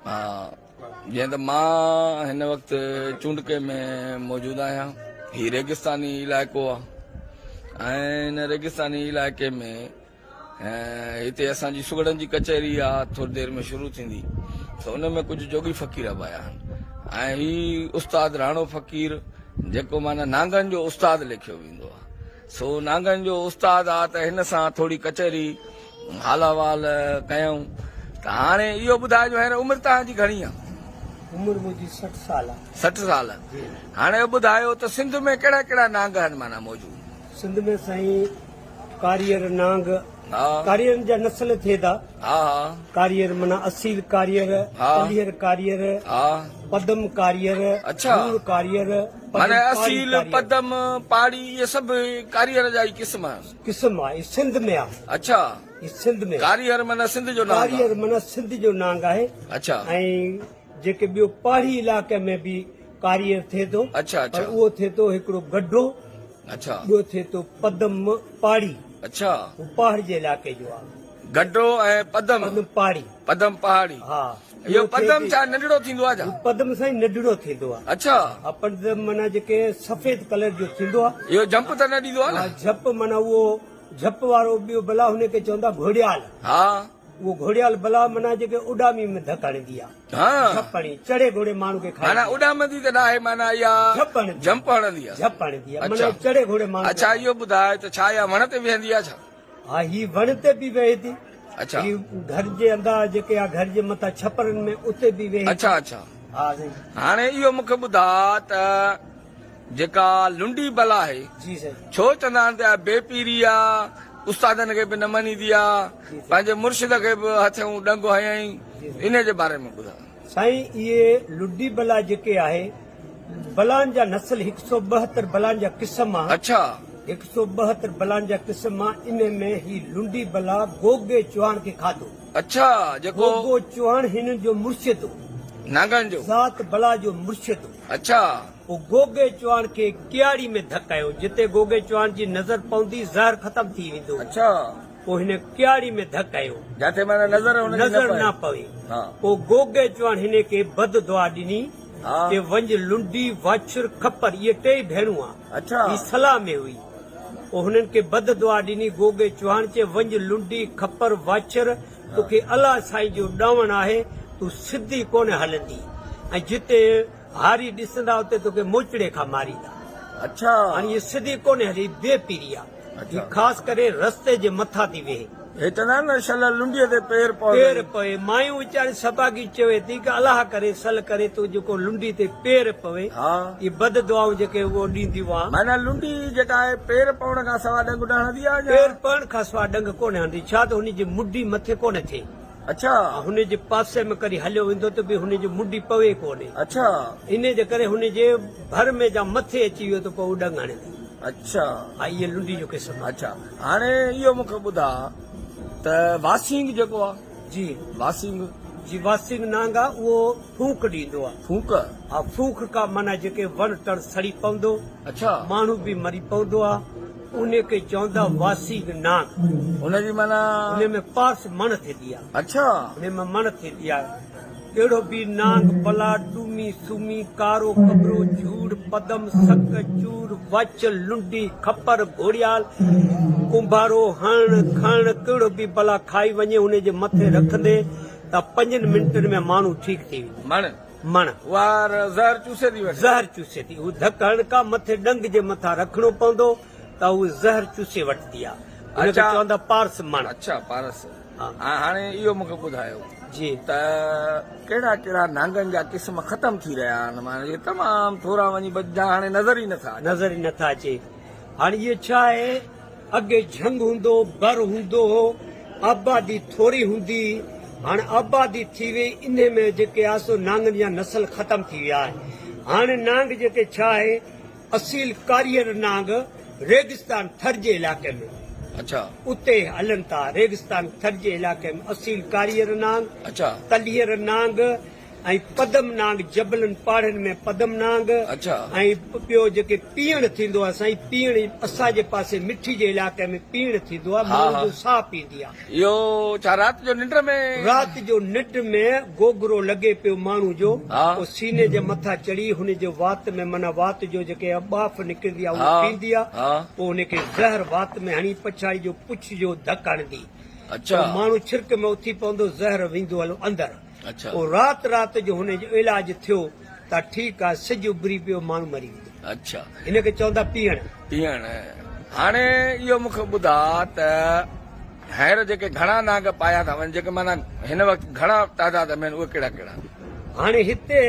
ها جيئن ته مان هن وقت چونڊڪي ۾ موجود آهيان. هي ريگستاني علائقو آهي ۽ هن ريگستاني علائقي ۾ هتي اسان جي سگهڙن جي ڪچهري آهي ٿوري دير ۾ شروع ٿيندي ته ان ۾ ڪجهه جوڳي فقير به آيا آهن ۽ هي استاد راڻو فقير جيڪو معنيٰ نانگن جو استاد ليکيو ويندو آهي سو نانگن جو استاد آ ته هن سان ٿوري ڪچهري حال احوال ڪيائون ته هاڻي اهو ٻڌائجو هينئر عمر توهان جي گهڻي آ؟ عمر منهنجي 60 سال آ. 60 سال هاڻي اهو ٻڌايو ته سنڌ ۾ ڪهڙا ڪهڙا نانگ آهن معنيٰ موجود؟ سنڌ ۾ سائين ڪاريئر نانگ، ڪاريئرن جا نسل ٿئي ٿا. ڪاريئر معنيٰ اصيل ڪاريئر، پليئر ڪاريئر، پدم ڪاريئر، ڌوڙ ڪاريئر، معنيٰ اصيل، پدم، پاڙي اهي سڀ ڪاريئر جا ئي قسم آهن. قسم آهي، سنڌ ۾ آهي. اڇا. هي سنڌ ۾. ڪاريئر معنيٰ سنڌ جو نانگ آهي. ڪاريئر معنيٰ سنڌ جو نانگ آهي. اڇا. ۽ جيڪي ٻيو پهاڙي علائقي ۾ به ڪاريئر ٿئي ٿو. اڇا اڇا. پر اهو ٿئي ٿو هڪڙو گڍو. اڇا. ٻيو ٿئي ٿو پدم پاڙي. اڇا. هو پهاڙ جي علائقي جو آهي. گڍو ۽ پدم. پدم پاڙي. پدم پهاڙي. ها. اهو پدم ڇا ننڍڙو ٿيندو آهي ڇا؟ هو پدم سائين ننڍڙو ٿيندو آهي. اڇا. ها پدم معنيٰ جيڪي سفيد ڪلر جو ٿيندو آهي. اهو جهمپ ته نه ڏيندو آهي نه؟ ها جهمپ معنيٰ اهو جهمپ وارو ٻيو بلا هن کي چوندا گهوڙيال. ها. اهو گهوڙيال بلا معنيٰ جيڪي اڏامي ۾ ڌڪ هڻندي آهي. ها. جهپ هڻي چڙهي گهوڙي ماڻهو کي کائي. معنيٰ اڏامندي ته ناهي معنيٰ اها جهپ هڻندي. جهمپ هڻندي آهي. جهپ هڻندي آهي معنيٰ چڙهي گهوڙي ماڻهو کي. اڇا اهو ٻڌاء ته ڇا اها وڻ تي ويهندي آهي ڇا؟ ها هي وڻ تي به ويهي ٿي. اڇا. هي گهر جي اندر جيڪي آ گهر جي مٿان ڇپرن ۾ اتي به ويهي ٿي. اڇا اڇا. ها سائين. هاڻي اهو مون کي ٻڌاء ته جيڪا لنڊي بلا آهي. جي سائين. ڇو چوندا آهن ته اها بي پيري آ، استادن کي به نه مڃيندي آ، پنهنجي مرشد کي به هٿيون ڏنگ هنيائين، انهي جي باري ۾ ٻڌاء. سائين اهي لڊي بلا جيڪي آهي بلان جا نسل هڪ سو 72 بلان جا قسم آ. اڇا. هڪ سو 72 بلان جا قسم آ انهي ۾ هي لنڊي بلا گوگي چوهاڻ کي کاڌو. اڇا جيڪو. گوگو چوهاڻ هنن جو مرشد هو. نانگن جو. ذات بلا جو مرشد هو. اڇا. پوء گوگي چوهاڻ کي ڪياڙي ۾ ڌڪايو جتي گوگي چوهاڻ جي نظر پوندي زهر ختم ٿي ويندو هو. اڇا. پوء هن ڪياڙي ۾ ڌڪ هنيو. جاتي معنيٰ نظر هن جي نه نظر نه پوي. پوء گوگي چوڻ هن کي بد دعا ڏني ته وڃ لنڊي، واڇر، کپر اهي ٽيئي ڀيڻون آ. هي صلاح ۾ هئي. پوء هنن کي بد دعا ڏني گوگي چوهاڻ چي وڃ لنڊي، کپر، واڇر توکي الله سائين جو ڏانوڻ آهي تون سڌي ڪونه هلندي ۽ جتي هاري ڏسندا اتي توکي موچڙي کان ماريندا. هاڻي هي سڌي ڪونه هلي بي پيري آ. هي خاص ڪري رستي جي مٿان ٿي ويهي. هي چوندا آهن نه شل لنڊيء تي پير پوي. پير پوي. مايون ويچاريون سڀاڳي چوي ٿي ڪه الله ڪري سل ڪري تون جيڪو لنڊي تي پير پوي. اهي بد دعائون جيڪي اهو ڏينديون آ. معنيٰ لنڊي جيڪا آهي پير پوڻ کان سوا ڏنگ نه هڻندي آ يا. پير پوڻ کان سوا ڏنگ ڪونه هڻندي ڇا ته هن جي مڍي مٿي ڪونه ٿئي. اڇا. هن جي پاسي ۾ ڪڏهن هليو ويندو ته به هن جي مڍي پوي ڪونه. اڇا. انهي جي ڪري هن جي ڀر ۾ جا مٿي اچي ويو ته پوء هو ڏنگ هڻندي. اڇا. ها اهي لنڊي جو قسم آهي. اڇا هاڻي اهو مون کي ٻڌاء ته واسينگ جيڪو آ. جي. واسينگ. جي واسينگ نانگ آ اهو ڦونڪ ڏيندو آ. ڦونڪ. ها ڦونڪ کا معنيٰ جيڪي وڻ ٽڻ سڙي پوندو. اڇا. ماڻهو به مري پوندو آ انهي کي چوندا واسينگ نانگ. ان جي معنيٰ. انهي ۾ پارس مڻ ٿيندي آ. اڇا. انهي ۾ مڻ ٿيندي آ. ڪهڙو به نانگ، بلا، ٽومي، سومي، ڪارو، ڪٻرو، جھوڙ، پدم، سڪ، چور، وڇ، لنڊي، کپر، گھوڙيال، ڪنڀارو، هڻ، کڻ، ڪهڙو به بلا کائي وڃي ان جي مٿي رکندي ته پنجن منٽن ۾ ماڻهو ٺيڪ ٿي ويندو. مڻ. مڻ. اها زهر چوسي ٿي وٺي. زهر چوسي ٿي. هو ڌڪ هڻ کا مٿي ڏنگ جي مٿان رکڻو پوندو ته هو زهر چوسي وٺندي آ. ان کي چوندا پارس مڻ. اڇا پارس. ها هاڻي اهو مون کي ٻڌايو جي ته ڪهڙا ڪهڙا نانگن جا قسم ختم ٿي رهيا آهن معنيٰ جيڪي تمام ٿورا وڃي بچجا هاڻي نظر ئي نٿا اچن. نظر ئي نٿا اچي. هاڻي اهو ڇا آهي اڳي جهنگ هوندو هو بر هوندو هو آبادي ٿوري هوندي هئي هاڻي آبادي ٿي وئي انهي ۾ جيڪي آهي سو نانگن جا نسل ختم ٿي ويا آهن هاڻي نانگ جيڪي ڇا آهي اصيل ڪاريهر نانگ ريگستان ٿر جي علائقي ۾ اڇا. اتي هلن ٿا. ريگستان ٿر جي علائقي ۾ اصيل ڪاريهر نانگ، اڇا. تليهر نانگ ۽ پدم نانگ جبلن پاڙن ۾ پدم نانگ اڇا. ۽ ٻيو جيڪي پيئڻ ٿيندو آهي سائين پيئڻ اسان جي پاسي مٺي جي علائقي ۾ پيئڻ ٿيندو آهي ها ماڻهو ها. جو ساهه پيئندي آهي. اهو ڇا رات جو ننڊ ۾. رات جو ننڊ ۾ گوگرو لڳي پيو ماڻهو جو ها. پوء سيني جي مٿان چڙهي هن جي وات ۾ معنيٰ وات جو جيڪي ٻاڦ نڪرندي آهي اهو ها پيئندي آهي ها. پوء هن کي زهر وات ۾ هڻي پڇاڙي جو پڇ جو ڌڪ هڻندي اڇا. پوء ماڻهو ڇرڪ ۾ اٿي پوندو زهر ويندو هلو اندر. اڇا. پوء رات رات جو هن جو علاج ٿيو ته ٺيڪ آ، سج اڀري پيو ماڻهو مري ويندو. اڇا. هن کي چوندا پيهڻ. پيهڻ. هاڻي اهو مون کي ٻڌاء ته هينئر جيڪي گهڻا نانگ پايا ٿا وڃن جيڪي معنيٰ هن وقت گهڻا تعداد ۾ آهن اهي ڪهڙا ڪهڙا؟ هاڻي هتي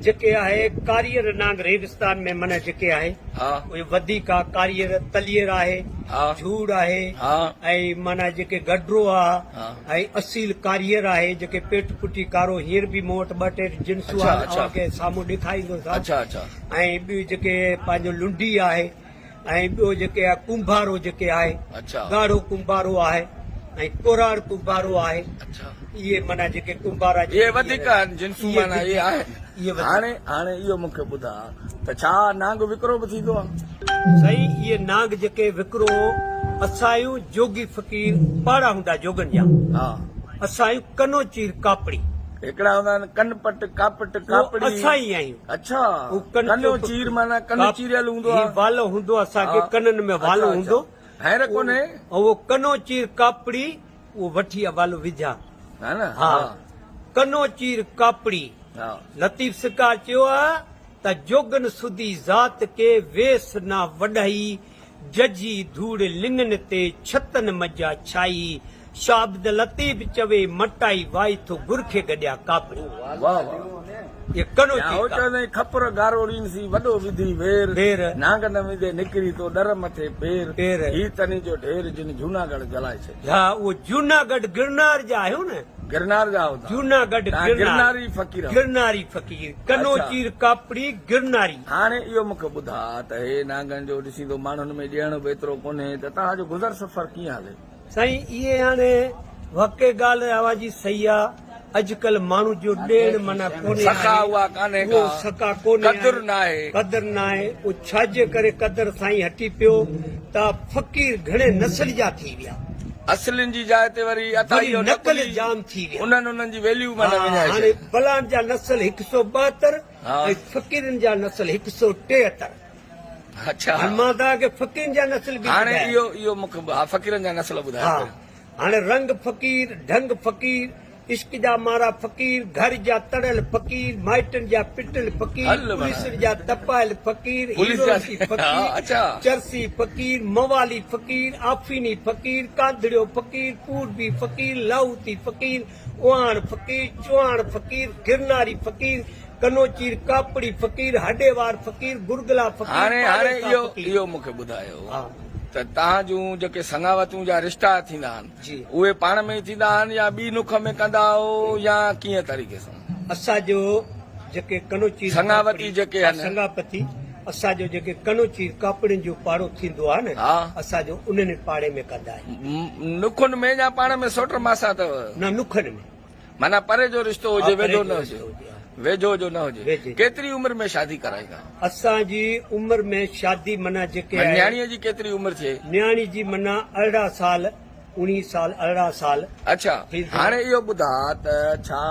جيڪي آهي ڪاريئر نانگ ريگستان ۾ معنيٰ جيڪي آهي ها. اهي وڌيڪ آ، ڪاريئر تليئر آهي، ها. جهوڙ آهي ها. ۽ معنيٰ جيڪي گڊرو آ. ها. ۽ اصيل ڪاريئر آهي جيڪي پيٽ پٽي ڪارو هينئر به مون وٽ ٻه ٽي جنسون اڇا آهن اڇا اوهان کي سامهون ڏيکاريندوسان اڇا اڇا ۽ ٻيو جيڪي پنهنجو لنڊي آهي ۽ ٻيو جيڪي آهي ڪنڀارو جيڪي آهي اڇا ڳاڙهو ڪنڀارو آهي ۽ ڪوراڙ ڪنڀارو آهي اڇا اهي معنيٰ جيڪي ڪنڀارا اهي جيڪي وڌيڪ هينئر آهن جنسون اهي معنيٰ اهي وڌيڪ آهن اهي وڌيڪ هاڻي هاڻي اهو مون کي ٻڌاء ته ڇا نانگ وڪرو به ٿيندو آهي؟ سائين اهي نانگ جيڪي وڪرو اسايون جوڳي فقير پاڙا هوندا جوڳن جا ها. اسايون ڪنو چير ڪاپڙي. هڪڙا هوندا آهن ڪن پٽ ڪاپٽ اهو ڪاپڙي. اسان ئي آهيون. اڇا اهو ڪن ڪنو چير معنيٰ ڪن چيريل هوندو هي آهي. والو هوندو اسان کي ها. ڪنن ۾ والو اڇا اڇا هوندو. هينئر ڪونهي. اهو ڪنو چير ڪاپڙي اهو وٺي آ والو وجهان. ها نه ها ها. ڪنو چير ڪاپڙي. ها. لطيف سرڪار چيو آ ته جوڳن سڌي ذات ڪي ويس نا وڏهئي، ججهي ڌوڙ لڱن تي ڇتن مجا ڇائي، شاھ عبداللطيف چوي مٽائي وائي ٿو گر کي گڏيا ڪاپڙي. واه واه. اهي ڪنو يا چير هو ڪاپڙي. چوندئي کپر گارو رينسي وڏو وڌي وير، وير. نانگ نه ويندي نڪري تو ڏر مٿي پير، پير. هي تني جو ڍير جن جهوناڳڙهه جلائي ڇڏيو. ها اهو جوناڳڙهه گرنار جا آهيو نه. گرنار جا هوندا. جوناڳڙهه تان گرنار. گرناري فقير آهيو. گرناري فقير. ڪنو اڇا. چير ڪاپڙي گرناري. هاڻي اهو مون کي ٻڌاء ته هي نانگن جو ڏسين ٿو ماڻهن ۾ ڏيڻ به ايترو ڪونهي ته توهان جو گذر سفر ڪيئن هلي؟ سائين اهي هاڻي واقعي ڳالهه اوهان جي صحيح آ اڄڪلهه ماڻهو جو ڏيڻ معنيٰ ڪونهي سخا آهي اها ڪانهي اهو ڪا سخا ڪونهي قدر آهي ناهي. قدر ناهي اهو ڇاجي ڪري قدر سائين هٽي پيو ته فقير گهڻي نسل جا ٿي ويا. اصلين جي جاء تي وري عطائي وري ۽ نقل نقلي جام ٿي ويا. انهن انهن جي ويليو معنيٰ ها وڃائي هاڻي ڇڏي. بلان جا نسل هڪ سو 72 ها. ۽ فقيرن جا نسل هڪ سو 73. اڇا. هاڻي مان توهان کي فقيرن جا نسل به هاڻي ٻڌايان. اهو اهو مون کي ها فقيرن جا نسل ٻڌايو ها پهريون. هاڻي رنگ فقير، ڍنگ فقير، عشق جا مارا فقير، گهر جا تڙيل فقير، مائٽن جا پٽيل فقير، هل معنيٰ. پوليسن جا تپايل فقير، پوليس جا هيروئنسي ها فقير، اڇا. چرسي فقير، موالي فقير، آفيني فقير، ڪانڌڙيو فقير، پوربي فقير، لاهوتي فقير، اوهاڻ فقير، چوهاڻ فقير، گرناري فقير، ڪنوچير، ڪاپڙي فقير، هڏيوار فقير، گرگلا فقير، هاڻي هاڻي پاڙيسا اهو فقير. اهو مون کي ٻڌايو ها. ته توهان جون جيڪي سڱاوتون جا رشتا ٿيندا آهن جي. اهي پاڻ ۾ ئي ٿيندا آهن يا ٻي نک ۾ ڪندا آهيو يا ڪيئن طريقي سان؟ اسان جو جيڪي ڪنوچير سڱاوتي ڪاپڙي جيڪي ها آهن. سڱاپتي اسان جو جيڪي ڪنوچير ڪاپڙين جو پاڙو ٿيندو آهي نه ها. اسان جو انهن پاڙي ۾ ڪندا آهيون. نکن ۾ يا پاڻ ۾ سوٽ ماسا اٿو؟ نه نکن ۾. معنيٰ پري جو رشتو ها هجي پري ويجهو جو نه هجي. رشتو هجي ها. ويجهو جو نه هجي. ويجهي جو. ڪيتري عمر ۾ شادي ڪرائيندا؟ اسان جي عمر ۾ شادي معنيٰ جيڪي معنيٰ آهي. نياڻيء جي ڪيتري عمر ٿئي؟ نياڻي جي معنيٰ 18 سال 19 سال 18 سال. اڇا ٿيندو. هاڻي اهو ٻڌاء ته ڇا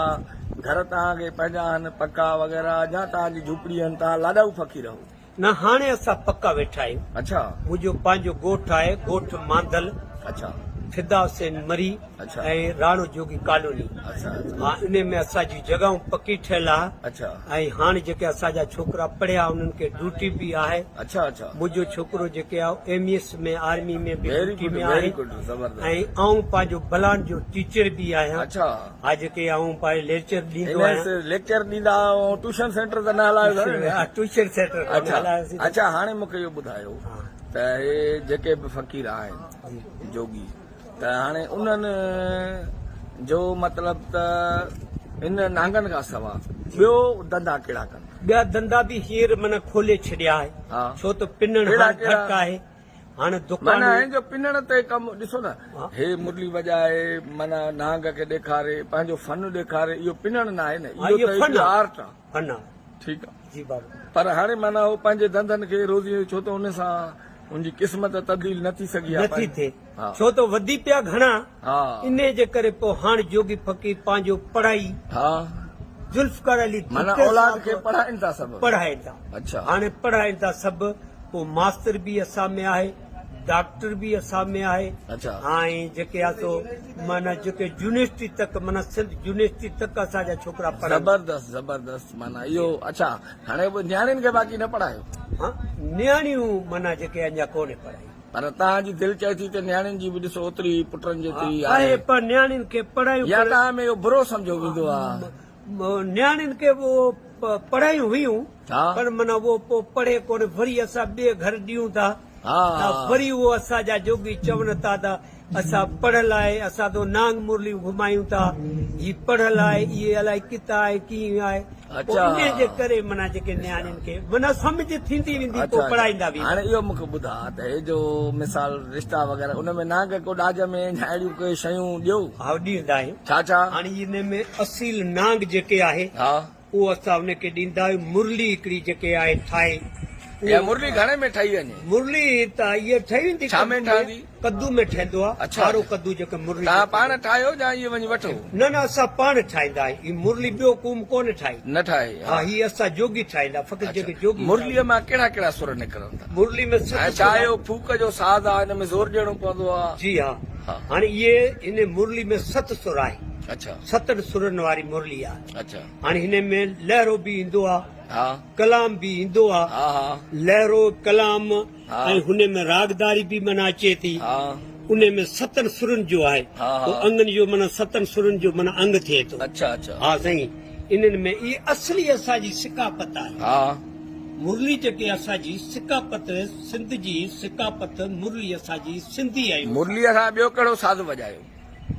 گهر توهان کي پنهنجا آهن پڪا وغيره يا توهان جي جهوپڙي آهن توهان لاڏائو فقير آهو؟ نه هاڻي اسان پڪا ويٺا آهيون. اڇا. منهنجو پنهنجو ڳوٺ آهي ڳوٺ مانڌل. اڇا. فدا حسين مري اڇا. ۽ راڻو جوڳي ڪالوني. اڇا اڇا. ها انهي ۾ اسان جي جڳهون پڪي ٺهيل آهي. اڇا. ۽ هاڻي جيڪي اسان جا ڇوڪرا پڙهيا انهن کي ڊيوٽي به آهي. اڇا اڇا. منهنجو ڇوڪرو جيڪي آهي ايم اي ايس ۾ آرمي ۾ به ويري ڊيوٽي گڊ ۾ ويري آهي گڊ زبردست. ۽ آئون پنهنجو بلان جو ٽيچر به آهيان. اڇا. ها جيڪي آئون پنهنجي ليڪچر ڏيندو آهيان. هن ليڪچر ڏيندا آهيو ٽيوشن سينٽر ته نه هلايو اٿو نه؟ ٽيوشن سينٽر ڪونه اڇا هلايوسين. اڇا هاڻي مون کي اهو ٻڌايو ته هي جيڪي به فقير آهن جوڳي ته هاڻي انهن جو مطلب ته ان نانگن کان سوا ٻيو ڌنڌا ڪهڙا ڪن؟ ٻيا ڌنڌا به هينئر معنيٰ کولي ڇڏيا آهي ها ڇو ته پنڻ ڪهڙا هاڻ ڪهڙا؟ گهٽ آهي. هاڻي دڪان معنيٰ هن جو پنڻ تي ڪم ڏسو نه هي مرلي وڄائي معنيٰ نانگ کي ڏيکاري پنهنجو فن ڏيکاري اهو پنڻ ناهي نه اهو ته هڪ آرٽ آ. فن آ. ٺيڪ آ. جي بابا. پر هاڻي معنيٰ هو پنهنجي ڌنڌن کي روزي ڇو ته ان سان ان جي قسمت تبديل نه ٿي سگهي آ نه ٿي ٿئي ڇو ته وڌي پيا گهڻا انهي جي ڪري پوء هاڻ جوڳي فقير پنهنجو پڙهائي ذوالفقار علي معنيٰ ڀٽي اولاد صاحب کي پڙهائين ٿا سڀ. پڙهائين ٿا. اڇا. هاڻي پڙهائين ٿا سڀ پوء ماستر به اسان ۾ آهي ڊاڪٽر به اسان ۾ آهي اڇا. ۽ جيڪي آ سو معنيٰ جيڪي يونيورسٽي تڪ معنيٰ سنڌ يونيورسٽي تڪ اسان جا ڇوڪرا پڙهن. زبردست زبردست معنيٰ اهو اڇا هاڻي به نياڻين کي باقي نه پڙهايو. ها نياڻيون معنيٰ جيڪي اڃا ڪونهي پڙهايون. پر توهان جي دل چئي ٿي ته نياڻين جي به ڏسو اوتري ئي پٽن جيتري آهي. آهي پر نياڻين کي پڙهايون يا توهان ۾ اهو برو سمجهيو ويندو آهي. نياڻين کي به اهو پڙهايون هيون پر معنيٰ اهو پوء پڙهي ڪونه وري اسان ٻئي گهر ڏيون ٿا ته وري اهو اسان جا جوڳي چون ٿا ته اسان پڙهيل آهي اسان تو نانگ مرليون گهمايون ٿا هي پڙهيل آهي اهي الائي ڪٿان آهي ڪيئن آهي پوء انهي جي ڪري معنيٰ جيڪي نياڻين کي معنيٰ سمجهه ٿيندي ويندي پوء پڙهائيندا ويندا. هاڻي اهو مون کي ٻڌاء ته هي جو مثال رشتا وغيره ان ۾ نانگ ڪو ڏاج ۾ يا اهڙيون ڪي شيون ڏيو؟ ها ڏيندا آهيون. ڇا ڇا؟ هاڻي انهي ۾ اصيل نانگ جيڪي آهي اهو اسان ان کي ڏيندا آهيون مرلي هڪڙي جيڪي آهي ٺاهي اها مرلي گهڻي ۾ ٺهي وڃي؟ مرلي ته اها ٺهي ويندي ڇا ۾ ٺهندي؟ ڪدو ۾ ٺهندو آهي ڪارو ڪدو جيڪو مرلي توهان پاڻ ٺاهيو يا اهي وڃي وٺو؟ نه نه اسان پاڻ ٺاهيندا آهيون هي مرلي ٻيو ڪوم ڪونه ٺاهي. نه ٺاهي ها هي اسان جوڳي ٺاهيندا فقط جيڪي جوڳي مرلي مان ڪهڙا ڪهڙا سر نڪرن ٿا؟ مرلي ۾ ست ۽ ڇا اهو ڦوڪ جو ساز آهي ان ۾ زور ڏيڻو پوندو آهي؟ جي ها هاڻي اهي هن مرلي ۾ ست سر آهي. اڇا. ستن سرن واري مرلي آهي. اڇا. هاڻي هن ۾ لهرو به ايندو آ. ها. ڪلام به ايندو آ. ها ها. لهرو، ڪلام ها. ۽ هن ۾ راڳداري به معنيٰ اچي ٿي. ها. ان ۾ ستن سرن جو آهي. ها ها. پوء انگن جو معنيٰ ستن سرن جو معنيٰ انگ ٿئي ٿو. اڇا اڇا. ها سائين انهن ۾ اهي اصلي اسان جي ثقافت آهي. ها. مرلي جيڪي اسان جي ثقافت سنڌ جي ثقافت مرلي اسان جي سنڌي آهيون. مرليء کان ٻيو ڪهڙو ساز وڄايو؟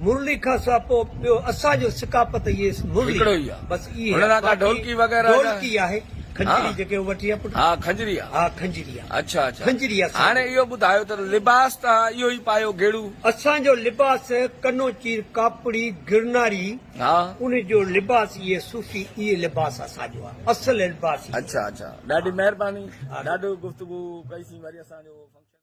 مرلي کان سواء پوء ٻيو اسان جو ثقافت اهي مرلي هڪڙو ئي آ. بس اهي هن سان ڪا ڍولڪي وغيره جا؟ ڍولڪي آهي کنجري جيڪي هو وٺي آ پٽ. ها کنجري آ. ها کنجري آ. اڇا اڇا. کنجري اسان هاڻي اهو ٻڌايو ته لباس توهان اهو ئي پايو گيڙو؟ اسان جو لباس ڪنو چير ڪاپڙي گرناري ها. ان جو لباس اهي صوفي اهي لباس اسان جو آ اصل لباس اهي. اڇا اڇا ڏاڍي مهرباني ڏاڍو گفتگو ڪئي سين وري اسان جو فنڪشن.